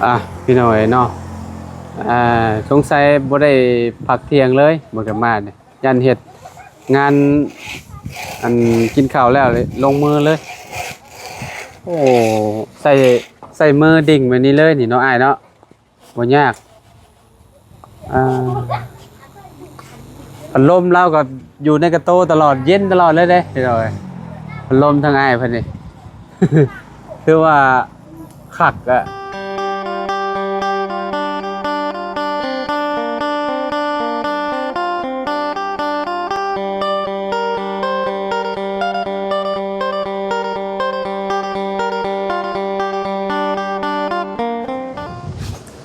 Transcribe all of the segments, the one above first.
ອ່ະ ພີ່ນ້ອງເອີຍເນາະ ອ່າ ສົງໄສບໍ່ໄດ້ພັກທ່ຽງເລີຍ ບໍ່ໄດ້ມານີ້ ຢ້ານເຮັດງານ ອັນ ກິນເຂົ້າແລ້ວລົງມືເລີຍ. ໂອ້ ໃສ່ ໃສ່ມືດິ້ງແບບນີ້ເລີຍນີ້ເນາະ ອ້າຍເນາະ. ບໍ່ຍາກ ອ່າ ພັດລົມລາວກໍຢູ່ໃນກະໂຕຕະຫຼອດ ເຢັນຕະຫຼອດເລີຍເດ້ພີ່ນ້ອງເອີຍ. ພັດລົມທາງອ້າຍເພິ່ນນີ້ ຖືວ່າຄັກອະ.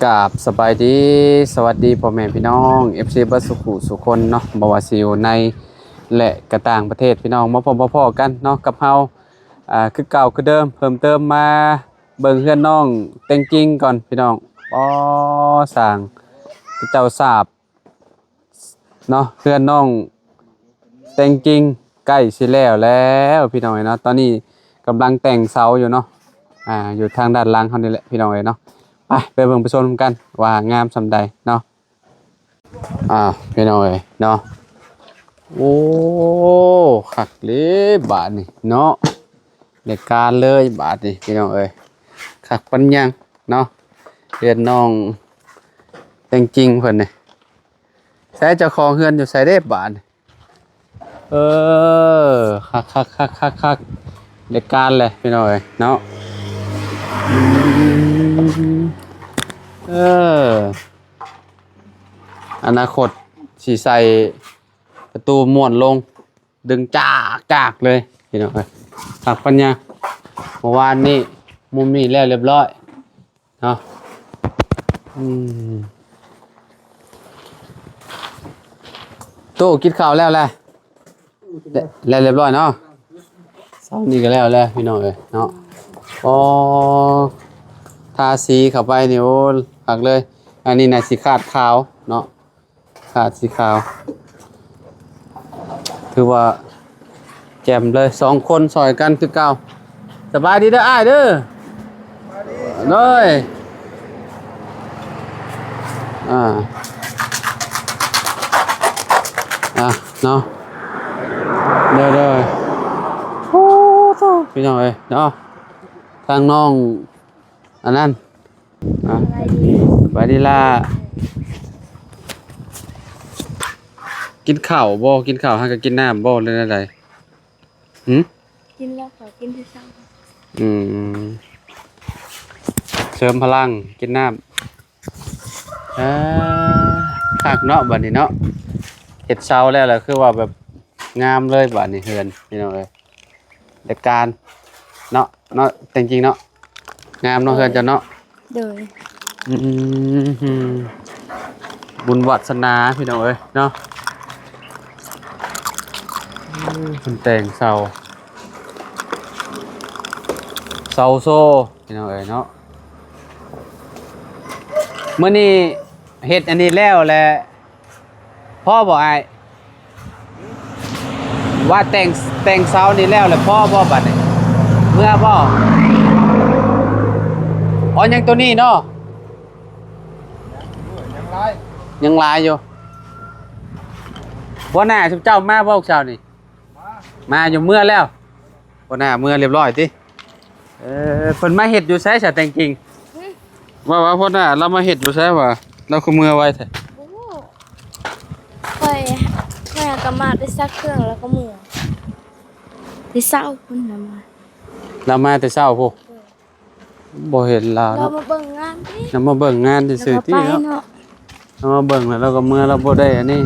ກາບສະບາຍດີ ສະຫວັດດີພໍ່ແມ່ພີ່ນ້ອງ ເອັຟຊີ ເບິດສູ່ຜູ້ສູ່ຄົນເນາະ ບໍ່ວ່າຊິຢູ່ໃນ ແລະ ກະຕ່າງປະເທດ ພີ່ນ້ອງ ມາພົບມາພໍ້ກັນເນາະກັບເຮົາ ອ່າ ຄືເກົ່າຄືເດີມ ເພີ່ມເຕີມມາເບິ່ງເຮືອນນ້ອງແຕງກິງກ່ອນ ພີ່ນ້ອງ. ອໍ ສ້າງເຈົ້າສາບ ເນາະ ເຮືອນນ້ອງແຕງກິງໃກ້ຊິແລ້ວແລ້ວພີ່ນ້ອງເອີຍເນາະ. ຕອນນີ້ກຳລັງແຕ່ງເສົາຢູ່ເນາະ ອ່າ ຢູ່ທາງດ້ານຫຼັງເຮົານີ້ແຫຼະພີ່ນ້ອງເອີຍເນາະ. ໄປ ໄປເບິ່ງໄປຊົມນຳກັນວ່າງາມສ່ຳໃດເນາະ. ອ່າ ພີ່ນ້ອງເອີຍເນາະ ໂອ້ ຄັກເລີຍບາດນີ້ເນາະ ໄດ້ການເລີຍບາດນີ້ພີ່ນ້ອງເອີຍ. ຄັກປານຫຍັງເນາະ ເຮືອນນ້ອງແຕງກິງເພິ່ນນີ້. ໃສເຈົ້າຂອງເຮືອນຢູ່ໃສເດ້ບາດນີ້? ເອີ ຄັກໆໆໆ ໄດ້ການແຫຼະພີ່ນ້ອງເອີຍເນາະ. ອືມ ເອີ ອະນາຄົດຊິໃສ່ປະຕູມ້ວນລົງ ດຶງຈາກໆເລີຍພີ່ນ້ອງເອີຍ. ຄັກປັນຍາ ເມື່ອວານນີ້ມຸມນີ້ແລ້ວລຽບຮ້ອຍ ເນາະ. ອືມ ໂຕກິນເຂົ້າແລ້ວແຫຼະ ແລ້ວລຽບຮ້ອຍເນາະ. ເຊົ້ານີ້ກໍແລ້ວແລ້ວພີ່ນ້ອງເອີຍເນາະ. ອໍ ທາສີເຂົ້າໄປນີ້ ໂອ້ ຄັກເລີຍ. ອັນນີ້ນະຊິຄາດຂາວເນາະ ຄາດສີຂາວ ຖືວ່າແຈ່ມເລີຍ ສອງຄົນຊ່ອຍກັນຄືເກົ່າ. ສະບາຍດີເດີອ້າຍເດີ ໂດຍ ອ່າ ອ່າ ເນາະ ໂດຍ ໂດຍ. ໂອ້ ໂທ້ ພີ່ນ້ອງເອີຍເນາະ ທາງນ້ອງ ອັນນັ້ນ ອ່ະ ສະບາຍດີ ສະບາຍດີຫຼ້າ. ກິນເຂົ້າບໍ່? ກິນເຂົ້າຫາກະກິນນ້ຳບໍ່ ຫຼືແນວໃດ? ຫື? ກິນແລ້ວເຂົ້າ ກິນແຕ່ເຊົ້າ. ອືມ ເສີມພະລັງ ກິນນ້ຳ. ເອີ ຄັກເນາະ ບາດນີ້ເນາະ ເຮັດເສົາແລ້ວລະ ຄືວ່າແບບງາມເລີຍບາດນີ້ເຮືອນ ພີ່ນ້ອງເອີຍ. ຈັດການເນາະ ເນາະ ແຕ່ງຈິງເນາະ ງາມເນາະ ເຮືອນເຈົ້າເນາະ. ໂດຍ ອືມ ບຸນວາດສະໜາພີ່ນ້ອງເອີຍເນາະ. ເອີ ເພິ່ນແຕ່ງເສົາ ເສົາໂຊ ພີ່ນ້ອງເອີຍເນາະ. ມື້ນີ້ເຮັດອັນນີ້ແລ້ວແຫຼະ ພໍບໍ່ອ້າຍ? ວ່າແຕ່ງ ແຕ່ງເສົານີ້ແລ້ວແຫຼະ ພໍບໍ່ບາດນີ້? ເມືອບໍ່? ອໍ ຍັງໂຕນີ້ເນາະ ຍັງຫຼາຍ ຍັງຫຼາຍຢູ່. ຫົວໜ້າຊຸມເຈົ້າມາບໍ່ເຊົ້ານີ້? ມາ ມາຢູ່ ເມືອແລ້ວ. ຫົວໜ້າເມືອລຽບຮ້ອຍຕິ? ເອີ ເພິ່ນມາເຮັດຢູ່ໃສຊະແຕ່ງຈິງ? ຫຶ? ວ່າ ວ່າຫົວໜ້າລາວມາເຮັດຢູ່ໃສຫວາ? ລາວຄືເມືອໄວແທ້? ບໍ່ຮູ້ ຂ້ອຍ ຂ້ອຍຫາກະມາໄປຊັກເຄື່ອງແລ້ວກໍເມືອ ແຕ່ເຊົ້າພຸ້ນນະ ມາ ລາວມາແຕ່ເຊົ້າພຸ້ນ. ບໍ່ເຫັນລາວ ລາວເນາະ ມາເບິ່ງງານຕິ ລາວມາເບິ່ງງານຊື່ໆຕິເນາະ. ລາວມາເບິ່ງແລ້ວລາວກໍເມືອ ລາວບໍ່ໄດ້ອັນນີ້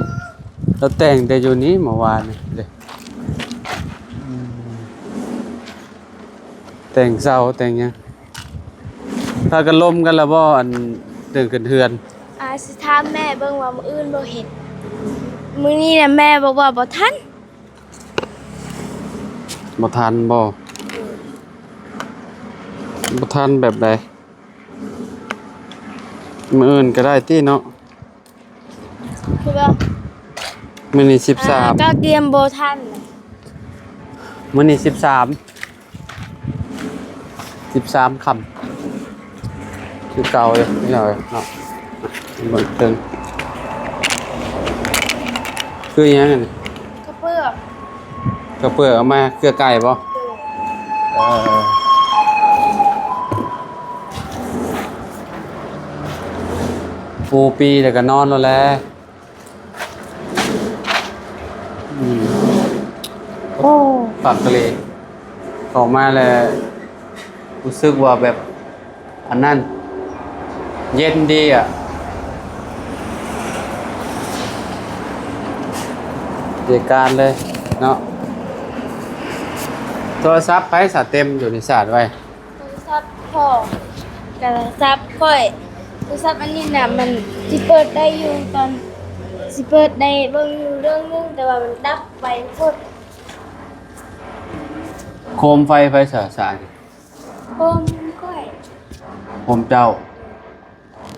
ລາວແຕ່ງແຕ່ຢູ່ນີ້ເມື່ອວານນີ້ເດ້. ອືມ ແຕ່ງເສົາແຕ່ງຫຍັງ ພາກັນລົມກັນລະບໍ່ ອັນເລື່ອງຂຶ້ນເຮືອນ? ອາ ຊິຖາມແມ່ເບິ່ງວ່າມື້ອື່ນບໍ່ເຮັດ ມື້ນີ້ນະແມ່ບອກວ່າບໍ່ທັນ. ບໍ່ທັນບໍ່? ບໍ່ທັນແບບໃດ? ມື້ອື່ນກໍໄດ້ຕິເນາະ. ຄືວ່າ ມື້ນີ້ສິບສາມ ອ່າ ກໍກຽມບໍ່ທັນ. ມື້ນີ້ສິບສາມ ສິບສາມຄ່ຳ ຄືເກົ່າຢູ່ ພີ່ນ້ອງເອີຍເນາະ. ເບິ່ງເທິງ ຄືຫຍັງອັນນີ້? ເຂົ້າເປືອກ. ເຂົ້າເປືອກເອົາມາເກືອໄກ່ບໍ່? ເອີ ເອີ ປູປີແລ້ວກໍນອນໂລດແຫຼະ. ອືມ ໂອ້ ຄັກອີ່ຫຼີ. ເຂົ້າມາແລ້ວຮູ້ສຶກວ່າແບບ ອັນນັ້ນ ເຢັນດີອະ ເດການເລີຍເນາະ. ໂທລະສັບໃຜສາເຕັມຢູ່ນີ້ ຊາດໄວ້? ໂທລະສັບພໍ່ ກະໂທລະສັບຂ້ອຍ. ໂທລະສັບອັນນີ້ນະ ມັນຊິເປີດໄດ້ຢູ່ ຕອນຊິເປີດໄດ້ເບິ່ງຢູ່ເລື່ອງໜຶ່ງ ແຕ່ວ່າມັນດັບໄວໂພດ. ໂຄມໄຟໃຜສາ ສາດ? ໂຄມຂ້ອຍ. ໂຄມເຈົ້າ.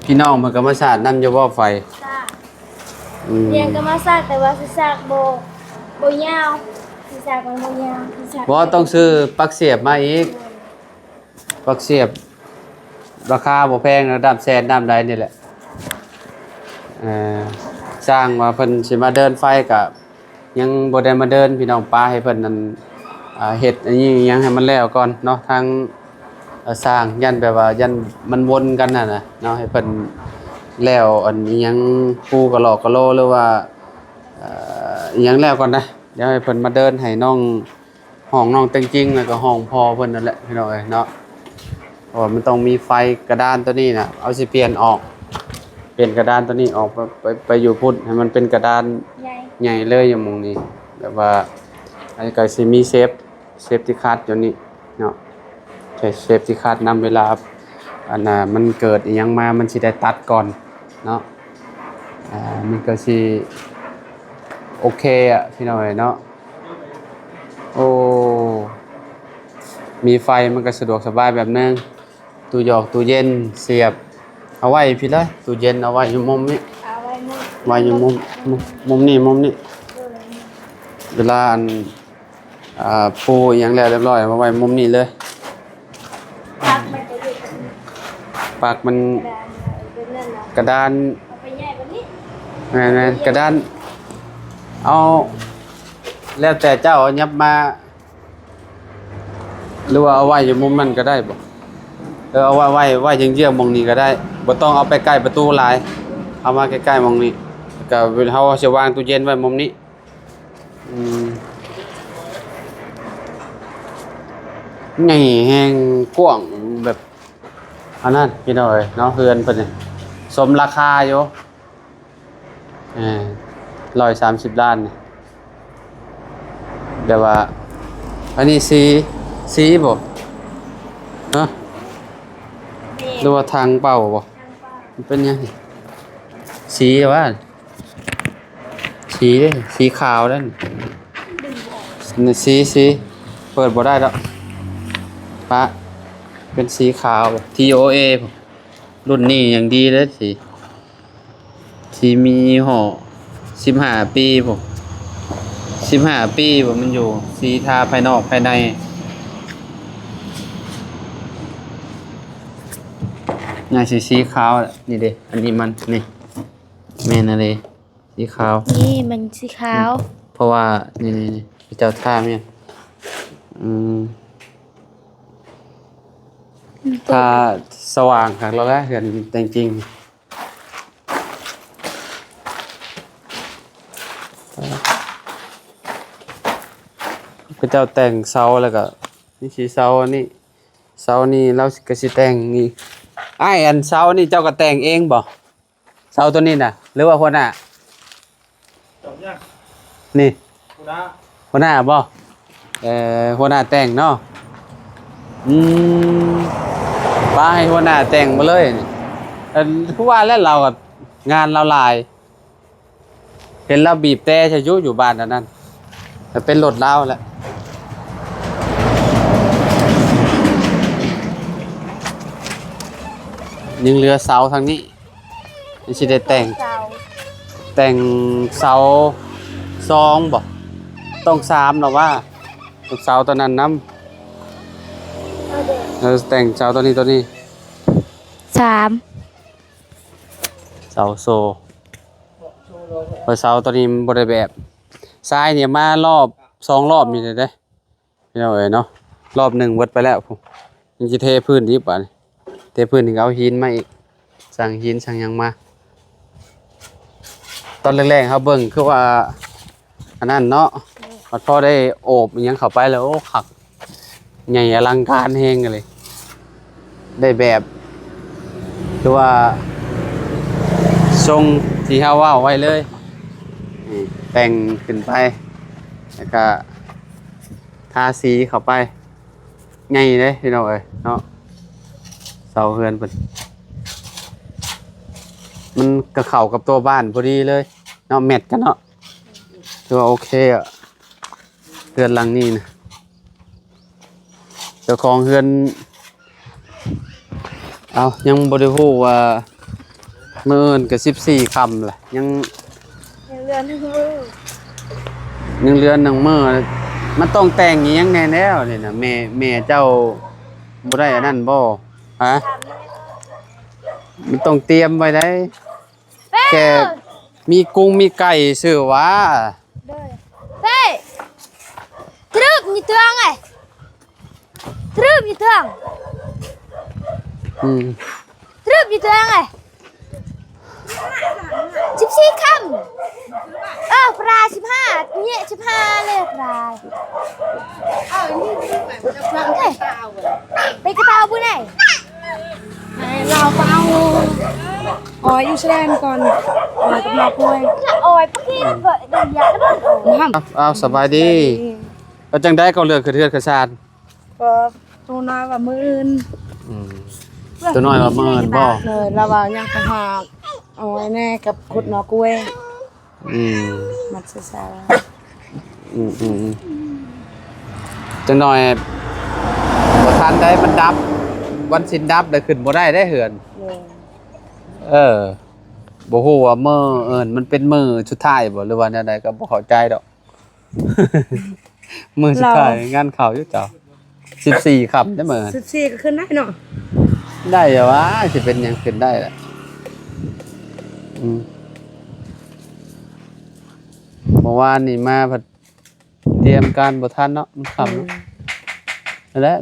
ພີ່ນ້ອງເພິ່ນກໍມາສາດນຳຢູ່ບໍ່ໄຟ? ສາດ. ອືມ ຮຽນກໍມາສາດ ແຕ່ວ່າຊິສາກບໍ່ ບໍ່ຍາວ ຊິສາກມັນບໍ່ຍາວ ຊິສາກ ບໍ່ ຕ້ອງຊື້ປັກສຽບມາອີກ. ແມ່ນ. ປັກສຽບລາຄາບໍ່ແພງ ລະດັບແສນ ດຳໃດນີ້ແຫຼະ. ເອີ ຊ່າງວ່າເພິ່ນຊິມາເດີນໄຟກະ ຍັງບໍ່ໄດ້ມາເດີນ ພີ່ນ້ອງ ປາໃຫ້ເພິ່ນນັ້ນ ອ່າ ເຮັດອັນນີ້ຫຍັງໃຫ້ມັນແລ້ວກ່ອນເນາະ. ທາງ ເອີ ຊ່າງຢ້ານແບບວ່າຢ້ານມັນວົນກັນຫັ້ນນະເນາະ ໃຫ້ເພິ່ນແລ້ວອັນອີ່ຫຍັງ ປູກະຫຼອກກະໂລ ຫຼືວ່າ ເອີ ອີ່ຫຍັງແລ້ວກ່ອນນະ. ດຽວໃຫ້ເພິ່ນມາເດີນໃຫ້ນ້ອງ ຫ້ອງນ້ອງແຕງຈິງ ແລ້ວກໍຫ້ອງພໍ່ເພິ່ນນັ້ນແຫຼະ ພີ່ນ້ອງເອີຍເນາະ. ເພາະວ່າມັນຕ້ອງມີໄຟ ກະດານໂຕນີ້ນະ ເອົາ ຊິປ່ຽນອອກ ປ່ຽນກະດານໂຕນີ້ອອກ ໄປ ໄປ ໄປຢູ່ພຸ້ນ ໃຫ້ມັນເປັນກະດານໃຫຍ່ ໃຫຍ່ເລີຍຢູ່ໝ່ອງນີ້. ແບບວ່າ ອັນນີ້ກໍຊິມີເຊຟ ເຊຟຕີ້ຄັດຢູ່ນີ້ເນາະ ໃຊ້ເຊຟຕີ້ຄັດນຳ ເວລາ ອັນນ່າ ມັນເກີດອີ່ຫຍັງມາ ມັນຊິໄດ້ຕັດກ່ອນເນາະ. ອ່າ ມັນກໍຊິໂອເຄອະ ພີ່ນ້ອງເອີຍເນາະ. ໂອ້ ມີໄຟມັນກໍສະດວກສະບາຍແບບໜຶ່ງ. ຕູ້ຢອກຕູ້ເຢັນສຽບເອົາໄວ້ພີ້ເລີຍ. ຕູ້ເຢັນເອົາໄວ້ຢູ່ມຸມນີ້ ເອົາໄວ້ມຸມ ໄວ້ຢູ່ມຸມ ມຸມ ມຸມນີ້ ມຸມນີ້. ໂດຍ. ເວລາອັນ ອ່າ ປູອີ່ຫຍັງແລ້ວຮຽບຮ້ອຍ ເອົາມາໄວ້ມຸມນີ້ເລີຍ. ປັກມັນຈະຢູ່ ປັກມັນ ກະດານ ເປັນແນວນັ້ນ ກະດານ ເອົາໄປໃຫຍ່ກວ່ານີ້. ແມ່ນໆ ກະດານ ເອົາ ແລ້ວແຕ່ເຈົ້າ ເອົາຫຍັບມາ ຫຼືວ່າເອົາໄວ້ຢູ່ມຸມນັ້ນກໍໄດ້ບໍ່? ເອີ ເອົາໄວ້ ໄວ້ ໄວ້ເຍືອງໆໝ່ອງນີ້ກໍໄດ້ ບໍ່ຕ້ອງເອົາໄປໃກ້ປະຕູຫຼາຍ ເອົາມາໃກ້ໆໝ່ອງນີ້ ແລ້ວກໍເຮົາຊິວາງຕູ້ເຢັນໄວ້ມຸມນີ້. ອືມ ໃຫຍ່ແຮງ ກວ້າງແບບ ອັນນັ້ນ ພີ່ນ້ອງເອີຍເນາະ ເຮືອນເພິ່ນນີ້ສົມລາຄາຢູ່. ເອີ ຮ້ອຍສາມສິບລ້ານນີ້ ແຕ່ວ່າ ອັນນີ້ສີ ສີບໍ່? ຮະ? ຫຼືວ່າຖັງເປົ່າບໍ່? ມັນເປັນຫຍັງ? ສີວ່າ ສີເດ້ ສີຂາວເດ້. ນີ້ ສີ ສີ ເປີດບໍ່ໄດ້ດອກ ປະ ເປັນສີຂາວ ທີໂອເອ ລຸ້ນນີ້ຍັງດີເດ້ ສີ ທີ່ມີຍີ່ຫໍ້ ສິບຫ້າປີພຸ້ນ ສິບຫ້າປີບໍ່ ມັນຢູ່ ສີທາພາຍນອກພາຍໃນ ໜ້າຊິສີຂາວແຫຼະ. ນີ້ເດ້ ອັນນີ້ມັນ ນີ້ ແມ່ນແລ້ວເດ້ ສີຂາວ ນີ້ມັນສີຂາວ ເພາະວ່າ ນີ້ ນີ້ ນີ້ ເຈົ້າທາແມ່ນ ອືມ ອືມ ທາສະຫວ່າງຄັກແລ້ວແຫຼະ ເຮືອນແຕ່ງຈິງ. ເຂົາເຈົ້າແຕ່ງເສົາ ແລ້ວກໍນີ້ຊິເສົາອັນນີ້ ເສົານີ້ລາວກໍຊິແຕ່ງນີ້. ອ້າຍ ອັນເສົານີ້ເຈົ້າກໍແຕ່ງເອງບໍ່? ເສົາໂຕນີ້ນະ ຫຼືວ່າຫົວໜ້າ? ນີ້ ຫົວໜ້າ ຫົວໜ້າບໍ່? ເອີ ຫົວໜ້າແຕ່ງເນາະ. ອືມ ປະໃຫ້ຫົວໜ້າແຕ່ງມາເລີຍ. ເອີ ຄືວ່າແຫຼະ ລາວກໍງານລາວຫຼາຍ ເຫັນລາວບີບແຕ່ຊະຢູ່ ຢູ່ບ້ານອັນນັ້ນ ແລ້ວເປັນລົດລາວແຫຼະ. ຍັງເຫຼືອເສົາທາງນີ້ ຍັງຊິໄດ້ແຕ່ງ ເສົາ ແຕ່ງເສົາສອງບໍ່? ຕ້ອງສາມແລ້ວວ່າ ເສົາໂຕນັ້ນນຳ ເອີ ແຕ່ງເສົາໂຕນີ້ ໂຕນີ້ ສາມ ເສົາໂຊ ເສົາໂຕນີ້ມັນບໍ່ໄດ້ແບບ ຊາຍນີ້ມາລອບ ສອງລອບນີ້ແຫຼະເດ້ ພີ່ນ້ອງເອີຍເນາະ. ລອບໜຶ່ງເບິດໄປແລ້ວ ຍັງຊິເທພື້ນອີກບາດນີ້ ເທພື້ນນີ້ກໍເອົາຫີນມາອີກ ສັ່ງຫີນສັ່ງຫຍັງມາ. ຕອນແລກໆ ເຮົາເບິ່ງຄືວ່າອັນນັ້ນເນາະ ບັດພໍໄດ້ໂອບອີ່ຫຍັງເຂົ້າໄປແລ້ວ ໂອ້ ຄັກ ໃຫຍ່ອະລັງການແຮງເລີຍ ໄດ້ແບບ ຄືວ່າຊົງທີ່ເຮົາເວົ້າໄວ້ເລີຍ ນີ້ແຕ່ງຂຶ້ນໄປ ແລ້ວກະທາສີເຂົ້າໄປ ໃຫຍ່ເດ້ພີ່ນ້ອງເອີຍເນາະ. ເສົາເຮືອນເພິ່ນ ມັນກະເຂົ້າກັບຕົວບ້ານພໍດີເລີຍເນາະ ແມັດກັນເນາະ ຖືວ່າໂອເຄອະ ເຮືອນຫຼັງນີ້ນະ. ເຈົ້າຂອງເຮືອນ ເອົ້າ ຍັງບໍ່ໄດ້ຮູ້ວ່າ ມື້ອື່ນກໍສິບສີ່ຄ່ຳລະ ຍັງ ຍັງເຫຼືອໜຶ່ງມື້ ຍັງເຫຼືອໜຶ່ງມື້ ມັນຕ້ອງແຕ່ງອີ່ຫຍັງແດ່ແລ້ວນີ້ນະ ແມ່ ແມ່ເຈົ້າບໍ່ໄດ້ອັນນັ້ນບໍ່? ຮະ? ມັນຕ້ອງຕຽມໄວ້ໄດ໋ ແຂກມີກຸງມີໄກ່ຊື່ຫວາ. ໂດຍ ເຮີ້ຍ ຕະລຶບຢູ່ເທິງເອີຍ ຕະລຶບຢູ່ເທິງ ອືມ ຕະລຶບຢູ່ເທິງເອີຍ ສິບສີ່ຄ່ຳ ເອີ ປາສິບຫ້າ ເຍະ ສິບຫ້າເລີຍປາ ເອີ ໄປກະເຕົາບຸນໄດ ໃຫ້ລາວໄປເອົາ ອອຍຢູ່ແສດງກ່ອນ ອອຍກັບມາປ່ວຍ ອອຍປະເພດເບີດ ເອົາ ເອົາ ສະບາຍດີ ສະບາຍດີ ເປັນຈັ່ງໃດກໍເລື່ອງຂຶ້ນເຮືອນຂຶ້ນຊານ ກໍໂຕນ້ອຍວ່າມື້ອື່ນ ອືມ ໂຕນ້ອຍວ່າມື້ອື່ນບໍ່? ເອີ ລາວວ່າຍັງໄປຫາເອົາໄວ້ແດ່ກັບຂຸດໜໍ່ກ້ວຍ ອືມ ມັດຊາ ອືມ ອືມ ອືມ ຈັກໜ້ອຍບໍ່ທັນໄດ້ ມັນດັບ ວັນສິນດັບ ແລ້ວຂຶ້ນບໍ່ໄດ້ເດ້ເຮືອນ ໂດຍ ເອີ ບໍ່ຮູ້ວ່າມື້ ເອີ ມັນເປັນມື້ສຸດທ້າຍບໍ່ ຫຼືວ່າແນວໃດ ກໍບໍ່ເຂົ້າໃຈດອກ ມື້ສຸດທ້າຍ ລາວ ງານເຂົ້າຢູ່ເຈົ້າ ສິບສີ່ຄ່ຳເດ້ມື້ ສິບສີ່ກໍຂຶ້ນໄດ້ເນາະ ໄດ້ຫວາ ຊິເປັນຫຍັງ ຂຶ້ນໄດ້ລະ ອືມ ເມື່ອວານນີ້ມາພັດ ຕຽມການບໍ່ທັນເນາະ ມັນຄ່ຳເນາະ ອືມ ນັ້ນແຫຼະ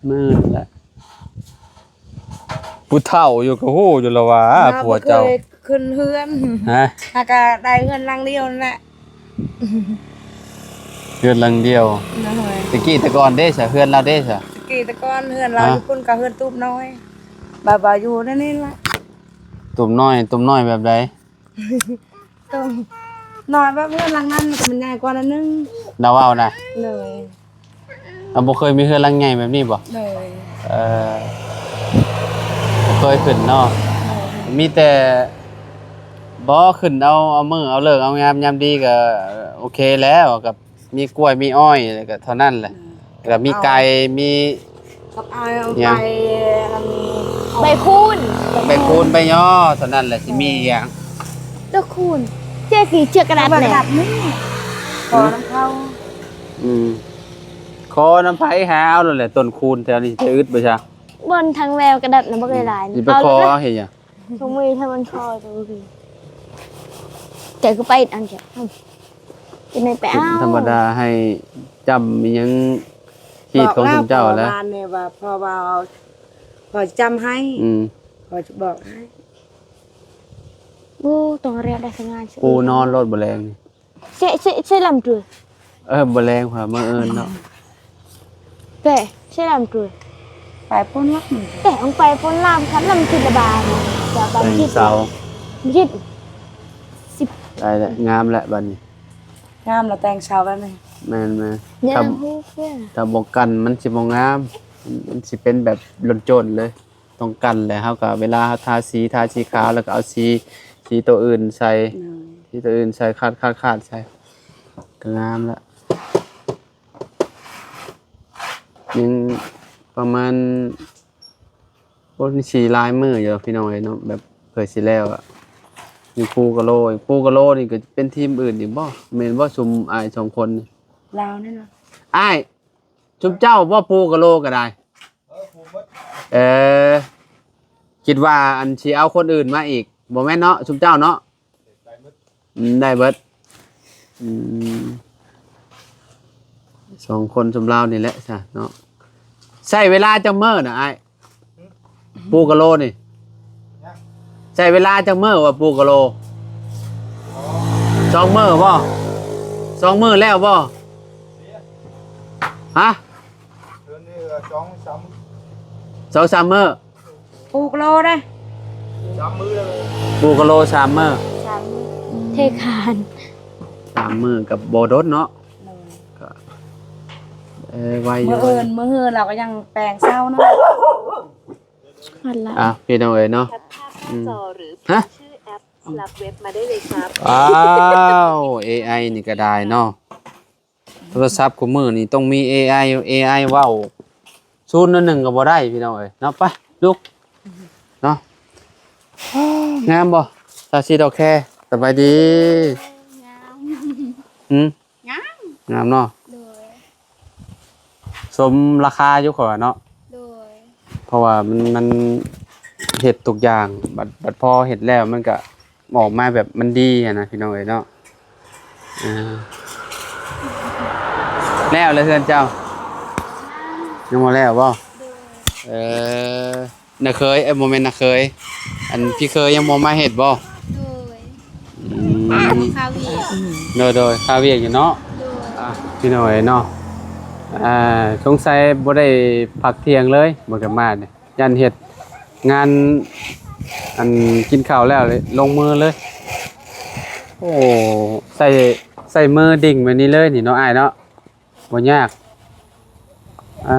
ມື້ນັ້ນແຫຼະ ຜູ້ເຖົ້າຢູ່ກໍຮູ້ຢູ່ລະວ່າ ເຮົາ ຜົວເຈົ້າ ບໍ່ເຄີຍຂຶ້ນເຮືອນ ຮະ ຫາກະໄດ້ເຮືອນຫຼັງດຽວນັ້ນແຫຼະ ເຮືອນຫຼັງດຽວ ໂດຍ ແຕ່ກີ້ແຕ່ກ່ອນເດ້ຊະ ເຮືອນລາວເດ້ຊະ ແຕ່ກີ້ແຕ່ກ່ອນເຮືອນລາວ ຮະ ຢູ່ພຸ້ນກໍເຮືອນຕູບນ້ອຍ ບາດວ່າຢູ່ໃນນີ້ລະ ຕູບນ້ອຍ ຕູບນ້ອຍແບບໃດ? ໂຕນ້ອຍແບບເຮືອນຫຼັງນັ້ນ ແຕ່ມັນໃຫຍ່ກວ່າໜ້ອຍໜຶ່ງ ລາວເວົ້ານະ ໂດຍ ລາວບໍ່ເຄີຍມີເຮືອນຫຼັງໃຫຍ່ແບບນີ້ບໍ່? ໂດຍ ເອີ ບໍ່ເຄີຍຂຶ້ນເນາະ ໂດຍ ມີແຕ່ ບໍ່ ຂຶ້ນເອົາ ເອົາມື້ເອົາເລີກເອົາງາມຍາມດີກໍໂອເຄແລ້ວ ກໍ ມີກ້ວຍມີອ້ອຍ ແລ້ວກໍເທົ່ານັ້ນແຫຼະ ອືມ ແລ້ວກໍມີໄກ່ ມີ ກັບອ້າຍເອົາ ຫຍັງ ໄປ ອັນ ໃບຄູນ ໃບຄູນໃບຍໍ່ ເທົ່ານັ້ນແຫຼະ ຊິມີຫຍັງ ດອກຄູນ ເຈ້ຊິເຈືອກກະດັດ ກະດັດນີ້ ແຫຼະ ຂໍນຳເຂົາ ອືມ ຂໍນຳໃຜຫາເອົາໂລດແຫຼະ ຕົ້ນຄູນແຖວນີ້ຈະອຶດບໍ່ຊະ ບ່ອນທາງແວວກະດັດນະ ບັກຫຼາຍໆ ຊິໄປຂໍເອົາເຮັດຫຍັງ? ທຸກມື້ຖ້າມັນພໍ ແກກໍໄປອັນ ແກ ຈະໄດ້ໄປເອົາ ເປັນທຳມະດາ ໃຫ້ຈ້ຳອີ່ຫຍັງ ຮີດຂອງຊຸມເຈົ້າແຫຼະ ບອກແລ້ວ ພໍ່ບ້ານນີ້ວ່າ ພໍ່ວ່າເອົາ ພໍ່ຈຳໃຫ້ ອືມ ພໍ່ຈະບອກໃຫ້ ໂອ້ ຕ້ອງເຮັດໄດ້ສະຫງ່າ ປູນອນໂລດບໍ່ແລງນີ້ ເຊ ເຊ ເຊລຳເທື່ອ ເອີ ບໍ່ແລງພາມາເອີ້ນເນາະ ແປ ເຊລຳເທື່ອ ໄປປົນລຳ ແປ ອອກໄປປົນລຳ ຄັນລຳຄິດລະບາຍ ຈະໄປ ແຕ່ງເສົາ ຄິດ ໄດ້ແລ້ວ ງາມແລ້ວບັດນີ້ ງາມແລ້ວແຕ່ງເສົາແບບນີ້ ແມ່ນໆ ງາມ ຖ້າ ຮູ້ເພື່ອ ຖ້າບໍ່ກັນມັນຊິບໍ່ງາມ ມັນຊິເປັນແບບຫຼົ່ນໂຈນເລີຍ ຕ້ອງກັນແຫຼະ ເຮົາກໍເວລາເຮົາທາສີ ທາສີຂາວ ແລ້ວກໍເອົາສີ ສີໂຕອື່ນໃສ່ ໂດຍ ສີໂຕອື່ນໃສ່ ຄາດ ຄາດ ຄາດໃສ່ ກໍງາມລະ ຍັງປະມານ ໂອ້ ນີ້ສີຫຼາຍມື້ຢູ່ພີ່ນ້ອງເອີຍເນາະ ແບບເພື່ອຊິແລ້ວອະ ຍັງປູກະໂລ ປູກະໂລນີ້ກໍເປັນທີມອື່ນອີກບໍ່? ແມ່ນບໍ່ ຊຸມອ້າຍສອງຄົນນີ້? ລາວນີ້ນະ ອ້າຍ ຊຸມເຈົ້າບໍ່ປູກະໂລກໍໄດ້? ເອີ ເອີ ປູເບິດ ເອີ ຄິດວ່າອັນຊິເອົາຄົນອື່ນມາອີກ ບໍ່ແມ່ນເນາະ ຊຸມເຈົ້າເນາະ? ໄດ້ເບິດ ອືມ ໄດ້ເບິດ ອືມ ສອງຄົນຊຸມລາວນີ້ແຫຼະຊະເນາະ. ໃຊ້ເວລາຈັກມື້ນະອ້າຍ? ປູກະໂລນີ້ ໃຊ້ເວລາຈັກມື້ວ່າປູກະໂລ? ສອງມື້ບໍ່? ສອງມື້ແລ້ວບໍ່? ຮະ? ເດືອນນີ້ກໍສອງສາມ ສອງສາມມື້ ປູກະໂລເດ້ ສາມມື້ແລ້ວ ປູກະໂລສາມມື້ ສາມມື້ ເທຄານ ສາມມື້ກໍບໍ່ດົນເນາະ ໂດຍ ກໍ ເອີ ໄວຢູ່ ມື້ອື່ນ ມື້ຮືລາວກໍຍັງແປງເຊົາເນາະ ຫັ້ນລະ ອ່ະ ພີ່ນ້ອງເອີຍເນາະ ແຄปພາບໜ້າຈອ ອືມ ຫຼື ຮະ? ຊື່ແອັບສະຫຼັບເວັບມາໄດ້ເລີຍຄັບ ອ້າວ ເອໄອ ນີ້ກໍໄດ້ເນາະ ໂທລະສັບຄູ່ມື້ນີ້ຕ້ອງມີເອໄອ ເອໄອເວົ້າສູນໜ້ອຍໜຶ່ງກໍບໍ່ໄດ້ພີ່ນ້ອງເອີຍເນາະ. ໄປລຸກເນາະ. ງາມບໍ່ ສາວສີດອກແຄ? ສະບາຍດີ. ງາມ ຫືມ? ງາມ ງາມເນາະ. ໂດຍ ສົມລາຄາຢູ່ຂ້ອຍວ່າເນາະ. ໂດຍ ເພາະວ່າມັນ ມັນເຮັດທຸກຢ່າງ ບັດ ບັດພໍເຮັດແລ້ວມັນກະ ອອກມາແບບມັນດີຫັ້ນນະພີ່ນ້ອງເອີຍເນາະ. ອ່າ ແລ້ວແລ້ວເຮືອນເຈົ້າ ຍັງບໍ່ແລ້ວບໍ່? ໂດຍ ເອີ ນ້າເຂີຍ ເອີຍ ບໍ່ແມ່ນນ້າເຂີຍ ອັນພີ່ເຂີຍຍັງບໍ່ມາເຮັດບໍ່? ໂດຍ ອືມ ຄາວຽກ ໂດຍໆ ຄາວຽກຢູ່ເນາະ. ໂດຍ ອ່າ ພີ່ນ້ອງເອີຍເນາະ ອ່າ ສົງໄສບໍ່ໄດ້ພັກທ່ຽງເລີຍ ບໍ່ໄດ້ມານີ້. ຢ້ານເຮັດງານ ອັນ ກິນເຂົ້າແລ້ວລົງມືເລີຍ. ໂອ້ ໃສ່ ໃສ່ມືດິ້ງແບບນີ້ເລີຍນີ້ເນາະອ້າຍເນາະ ບໍ່ຍາກ. ອ່າ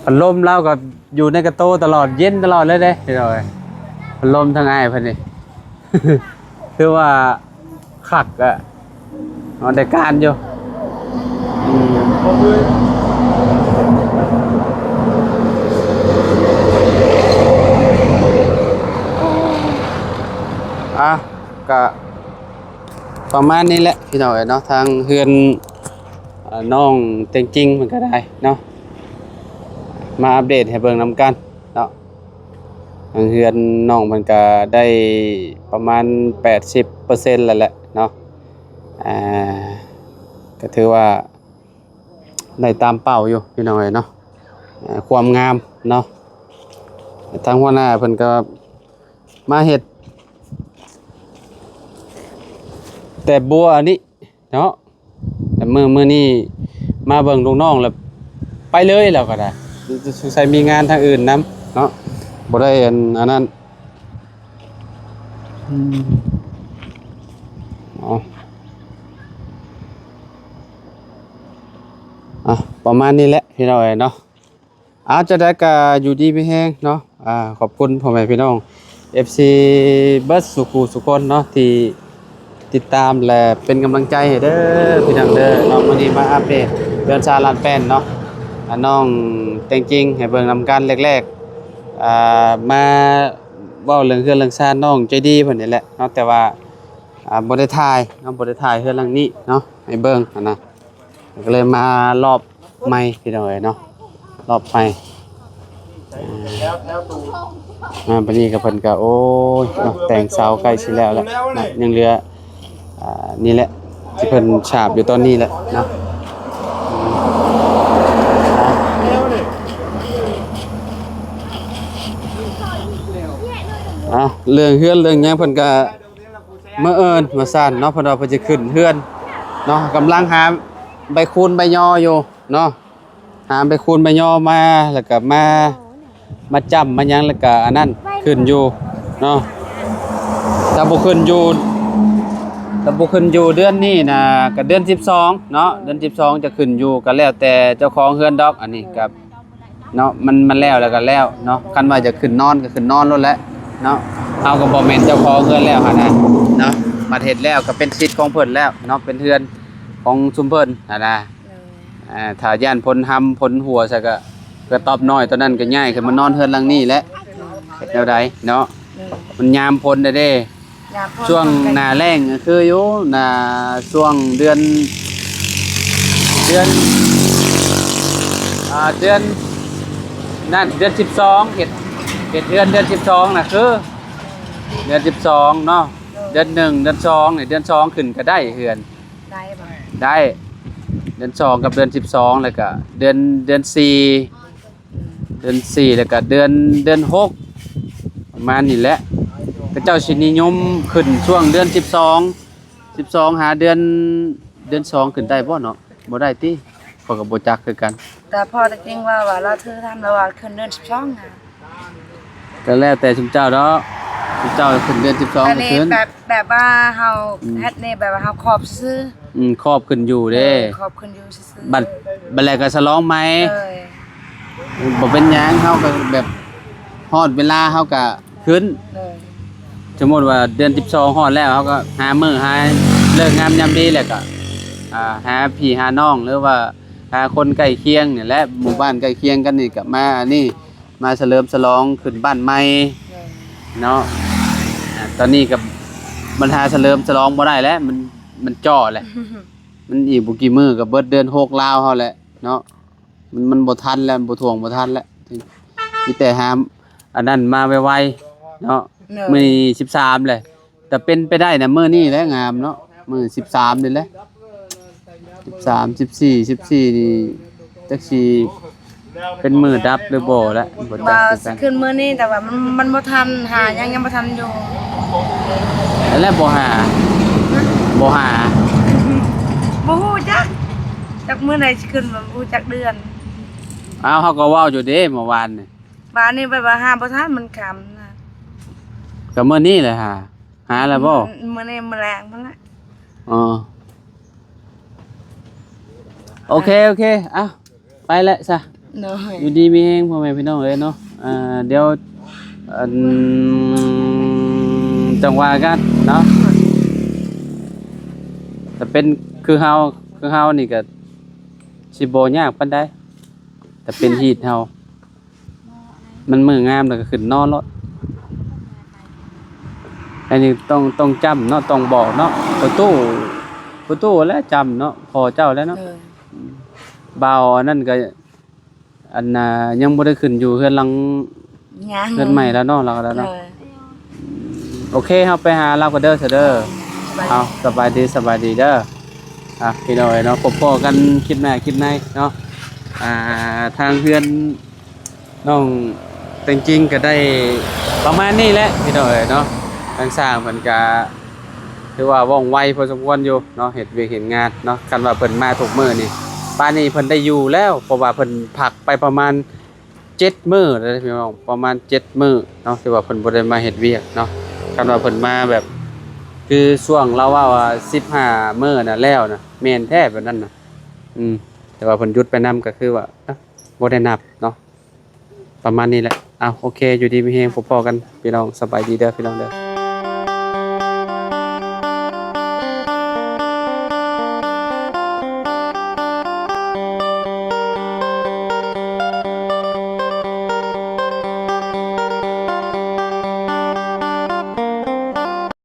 ພັດລົມລາວກໍຢູ່ໃນກະໂຕຕະຫຼອດ ເຢັນຕະຫຼອດເລີຍເດ້ພີ່ນ້ອງເອີຍ. ພັດລົມທາງອ້າຍເພິ່ນນີ້ ຖືວ່າຄັກອະ ເອົາໄດ້ການຢູ່. ອືມ ອ່ະ ກະປະມານນີ້ແຫຼະພີ່ນ້ອງເອີຍເນາະ. ທາງເຮືອນ ອ່າ ນ້ອງແຕງກິ່ງເພິ່ນກໍໄດ້ເນາະ ມາອັບເດດໃຫ້ເບິ່ງນຳກັນເນາະ. ທາງເຮືອນນ້ອງເພິ່ນກະໄດ້ປະມານແປດສິບເປີເຊັນແລ້ວແຫຼະເນາະ. ອ່າ ກະຖືວ່າໄດ້ຕາມເປົ້າຢູ່ພີ່ນ້ອງເອີຍເນາະ. ອ່າ ຄວາມງາມເນາະ ທາງຫົວໜ້າເພິ່ນກະມາເຮັດແຕ່ບົວອັນນີ້ເນາະ. ແຕ່ມື້ ມື້ນີ້ມາເບິ່ງລູກນ້ອງແລ້ວໄປເລີຍ ລາວກໍໄດ້ ສົງໄສມີງານທາງອື່ນນຳເນາະ ບໍ່ໄດ້ອັນ ອັນນັ້ນ. ອືມ ເນາະ ອ່ະ ປະມານນີ້ແຫຼະພີ່ນ້ອງເອີຍເນາະ. ເອົາ ຈັ່ງໃດກໍຢູ່ດີມີແຮງເນາະ. ອ່າ ຂອບຄຸນພໍ່ແມ່ພີ່ນ້ອງ ເອັຟຊີ ເບິດສູ່ຄູ່ສູ່ຄົນເນາະ ທີ່ຕິດຕາມ ແລະ ເປັນກຳລັງໃຈໃຫ້ເດີພີ່ນ້ອງເດີເນາະ. ມື້ນີ້ມາອັບເດດເຮືອນຊານລ້ານແປ້ນເນາະ ອ່າ ນ້ອງແຕງກິ່ງໃຫ້ເບິ່ງນຳກັນແລກໆ ອ່າ ມາເວົ້າເລື່ອງເຮືອນເລື່ອງຊານ ນ້ອງໃຈດີເພິ່ນນີ້ແຫຼະເນາະ. ແຕ່ວ່າ ອ່າ ບໍ່ໄດ້ຖ່າຍເນາະ ບໍ່ໄດ້ຖ່າຍເຮືອນຫຼັງນີ້ເນາະ ໃຫ້ເບິ່ງຫັ້ນນະ. ກໍເລີຍມາລອບໃໝ່ພີ່ນ້ອງເອີຍເນາະ ລອບໃໝ່. ອ່າ ມາບັດນີ້ກໍເພິ່ນກໍ ໂອ້ຍເນາະ ແຕ່ງເສົາໃກ້ຊິແລ້ວແລ້ວນະ ຍັງເຫຼືອ ອ່າ ນີ້ແຫຼະ ທີ່ເພິ່ນສາບຢູ່ຕອນນີ້ແຫຼະເນາະ. ອ່າ ເລື່ອງເຮືອນເລື່ອງຫຍັງເພິ່ນກໍ ມະເອີນວ່າຊັ້ນເນາະ ເພິ່ນວ່າເພິ່ນຈະຂຶ້ນເຮືອນເນາະ ກຳລັງຫາໃບຄູນໃບຍໍຢູ່ເນາະ ຫາໃບຄູນໃບຍໍມາ ແລ້ວກໍມາ ມາຈ້ຳມາຫຍັງ ແລ້ວກໍອັນນັ້ນຂຶ້ນຢູ່ເນາະ. ຖ້າບໍ່ຂຶ້ນຢູ່ ຖ້າບໍ່ຂຶ້ນຢູ່ເດືອນນີ້ນະ ກໍເດືອນສິບສອງເນາະ ເດືອນສິບສອງຈະຂຶ້ນຢູ່ ກໍແລ້ວແຕ່ເຈົ້າຂອງເຮືອນດອກ ອັນນີ້ກໍ ເນາະ ມັນ ມັນແລ້ວ ແລ້ວກໍແລ້ວເນາະ ຄັນວ່າຈະຂຶ້ນນອນກໍຂຶ້ນນອນໂລດແຫຼະເນາະ. ເຮົາກໍບໍ່ແມ່ນເຈົ້າຂອງເຮືອນແລ້ວຫັ້ນນະເນາະ ບັດເຮັດແລ້ວກໍເປັນສິດຂອງເພິ່ນແລ້ວເນາະ ເປັນເຮືອນຂອງຊຸມເພິ່ນຫັ້ນນະ. ໂດຍ ອ່າ ຖ້າຢ້ານຝົນຮຳຝົນຫົວໃສ່ກໍ ກະຕອບນ້ອຍຕອນນັ້ນກໍຍ້າຍຂຶ້ນມານອນເຮືອນຫຼັງນີ້ແຫຼະ ເຮັດແນວໃດເນາະ. ໂດຍ ມັນຍາມຝົນແລ້ວເດ້ ຍາມພໍ ຊ່ວງໜ້າແລ້ງກໍຄືຢູ່ ໜ້າ ຊ່ວງເດືອນ ເດືອນ ອ່າ ເດືອນນັ້ນ ເດືອນສິບສອງ ເຮັດ ເຮັດເຮືອນເດືອນສິບສອງນະ ຄືເດືອນສິບສອງເນາະ ເດືອນໜຶ່ງ ເດືອນສອງນີ້ ເດືອນສອງຂຶ້ນກໍໄດ້ເຮືອນ ໄດ້ບໍ່? ໄດ້ ເດືອນສອງກັບເດືອນສິບສອງ ແລ້ວກະເດືອນ ເດືອນສີ່ ເດືອນສີ່ ແລ້ວກະເດືອນ ເດືອນຫົກ ປະມານນີ້ແຫຼະ ເຂົາເຈົ້າຊິນິຍົມຂຶ້ນຊ່ວງເດືອນສິບສອງ ສິບສອງ ຫາເດືອນ ເດືອນສອງຂຶ້ນໄດ້ບໍ່ເນາະ? ບໍ່ໄດ້ຕິ? ຂ້ອຍກໍບໍ່ຈັກຄືກັນ ແຕ່ພໍແຕ່ຈິງວ່າ ວ່າລາວຖືທຳລາວວ່າຂຶ້ນເດືອນສິບສອງນະ ກໍແລ້ວແຕ່ຊຸມເຈົ້າດອກ ຊຸມເຈົ້າຂຶ້ນເດືອນສິບສອງ ອັນນີ້ຂຶ້ນ ແບບ ແບບວ່າເຮົາ ອືມ ເຮັດນີ້ແບບວ່າເຮົາຂອບຊື່ໆ ອືມ ຂອບຂຶ້ນຢູ່ເດ້ ເອີ ຂອບຂຶ້ນຢູ່ຊື່ໆ ບັດ ບັດແລ້ວກໍສະຫຼອງໃໝ່ ເອີ ບໍ່ເປັນຫຍັງ ເຮົາກໍແບບຮອດເວລາເຮົາກໍຂຶ້ນ ເອີ ສົມມຸດວ່າເດືອນສິບສອງຮອດແລ້ວ ເຮົາກໍຫາມື້ຫາເລີກງາມຍາມດີ ແລ້ວກໍ ອ່າ ຫາພີ່ຫານ້ອງ ຫຼືວ່າຫາຄົນໃກ້ຄຽງນີ້ແຫຼະ ໝູ່ບ້ານໃກ້ຄຽງກັນນີ້ກໍມາອັນນີ້ ມາສະເຫຼີມສະຫຼອງຂຶ້ນບ້ານໃໝ່ ໂດຍ ເນາະ ອ່າ ຕອນນີ້ກໍບັນຫາສະເຫຼີມສະຫຼອງບໍ່ໄດ້ແລ້ວ ມັນ ມັນຈໍ້ແຫຼະ ມັນອີກບໍ່ກີ່ມື້ກໍເບິດເດືອນຫົກລາວເຮົາແຫຼະເນາະ ມັນ ມັນບໍ່ທັນແລ້ວ ບໍ່ຖ້ວງບໍ່ທັນແລ້ວ ມີແຕ່ຫາອັນນັ້ນມາໄວໆເນາະ ໂດຍ ມື້ນີ້ສິບສາມແຫຼະ ແຕ່ເປັນໄປໄດ້ນະ ມື້ນີ້ແຫຼະງາມເນາະ ມື້ສິບສາມນີ້ແຫຼະ ສິບສາມ ສິບສີ່ ສິບສີ່ນີ້ ຈັກຊິເປັນມື້ດັບຫຼືບໍ່ລະ ບໍ່ຈັກຄືກັນ ຊິຂຶ້ນມື້ນີ້ ແຕ່ວ່າມັນ ມັນບໍ່ທັນ ຫາຍັງ ຍັງບໍ່ທັນຢູ່ ແລ້ວບໍ່ຫາ ຮະ ບໍ່ຫາ ບໍ່ຮູ້ຈັກ ຈັກມື້ໃດຊິຂຶ້ນ ບໍ່ຮູ້ຈັກເດືອນ ອ້າວ ເຮົາກໍເວົ້າຢູ່ເດ້ມື້ວານນີ້ ວານນີ້ແບບວ່າຫາບໍ່ທັນ ມັນຄ່ຳນະ ກໍມື້ນີ້ແຫຼະຫາ ຫາແລ້ວບໍ່? ມື້ ມື້ນີ້ມື້ແລງພຸ້ນແຫຼະ ອໍ ໂອເຄ ໂອເຄ ເອົ້າ ໄປແຫຼະຊະ ໂດຍ ຢູ່ດີມີແຮງພໍ່ແມ່ພີ່ນ້ອງເອີຍເນາະ ອ່າ ດຽວ ອັນ ຈັ່ງວ່າກັນເນາະ ແຕ່ເປັນຄືເຮົາ ຄືເຮົານີ້ກໍຊິບໍ່ຍາກປານໃດ ແຕ່ເປັນຮີດເຮົາ ມັນມື້ງາມແລ້ວກໍຂຶ້ນນອນໂລດ ອັນນີ້ຕ້ອງ ຕ້ອງຈຳເນາະ ຕ້ອງບອກເນາະ ປະຕູ ປະຕູແຫຼະຈຳເນາະ ພໍ່ເຈົ້າແຫຼະເນາະ ເອີ ອືມ ບ່າວອັນນັ້ນກໍ ອັນນ່າ ຍັງບໍ່ໄດ້ຂຶ້ນຢູ່ເຮືອນຫຼັງ ຍັງ ເຮືອນໃໝ່ແລ້ວເນາະ ລາວກໍໄດ້ເນາະ ເອີ ໂອເຄ ເຮົາໄປຫາລາວກໍເດີ ຊະເດີ ສະບາຍດີ ເອົາ ສະບາຍດີ ສະບາຍດີເດີ ອ່ະ ພີ່ນ້ອງເອີຍເນາະ ພົບພໍ້ກັນຄລິບໜ້າຄລິບໃນເນາະ ອ່າ ທາງເຮືອນ ນ້ອງແຕງຈິງກໍໄດ້ປະມານນີ້ແຫຼະພີ່ນ້ອງເອີຍເນາະ ທາງຊ່າງເພິ່ນກະຖືວ່າວ່ອງໄວພໍສົມຄວນຢູ່ເນາະ ເຮັດວຽກເຮັດງານເນາະ ຄັນວ່າເພິ່ນມາທຸກມື້ນີ້ ປານນີ້ເພິ່ນໄດ້ຢູ່ແລ້ວ ເພາະວ່າເພິ່ນພັກໄປປະມານເຈັດມື້ແລ້ວພີ່ນ້ອງ ປະມານເຈັດມື້ເນາະ ທີ່ວ່າເພິ່ນບໍ່ໄດ້ມາເຮັດວຽກເນາະ ຄັນວ່າເພິ່ນມາແບບ ຄືຊ່ວງລາວເວົ້າວ່າສິບຫ້າມື້ນະແລ້ວນະ ແມ່ນແທ້ແບບນັ້ນນະ ອືມ ແຕ່ວ່າເພິ່ນຢຸດໄປນຳກໍຄືວ່າ ເອີ ບໍ່ໄດ້ນັບເນາະ ປະມານນີ້ແຫຼະ ເອົາ ໂອເຄ ຢູ່ດີມີແຮງ ພົບພໍ້ກັນພີ່ນ້ອງ ສະບາຍດີເດີພີ່ນ້ອງເດີ.